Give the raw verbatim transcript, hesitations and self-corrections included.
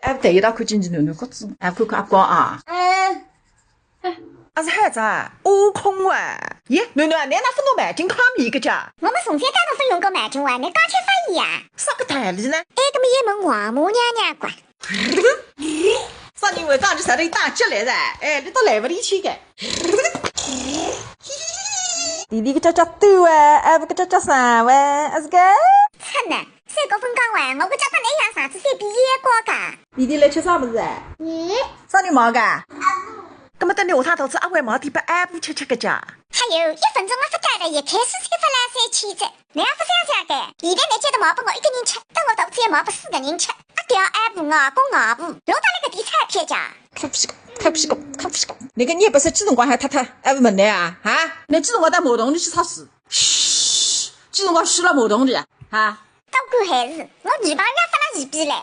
哎，对，一道看见侬囡囡哭子，哎，看看阿光啊。嗯。哎，阿是孩子啊，悟空啊。耶，囡囡啊，侬哪能勿弄毛巾揩面个介？我们从小到大勿用过毛巾哇，侬讲起法语呀？啥个道理呢？哎，搿么也问王母娘娘管。啥人会讲起啥人打起来噻？哎，侬倒来勿理解个。弟弟个脚脚短哇，哎，勿个脚脚长哇，阿是个？真的。 三个分讲完，我个脚搭侬一样长，只是比一高噶。弟弟来吃啥物事哎？咦，啥人买个？搿么等侬下趟到此阿会买点拨阿婆吃吃个介。还有一分钟我勿到了，一开始才勿来三千只，侬也勿想想个，现在侬觉得买拨我一个人吃，等我肚子也买拨四个人吃，阿爹阿婆外公外婆，弄到了搿点钞票介。看屁股，看屁股，看屁股。那个你不是几辰光还太太，哎，勿问侬啊？啊？侬几辰光到马桶里去擦屎？嘘，几辰光屎了马桶里啊？啊？到管闲事，我女朋友发了二逼嘞。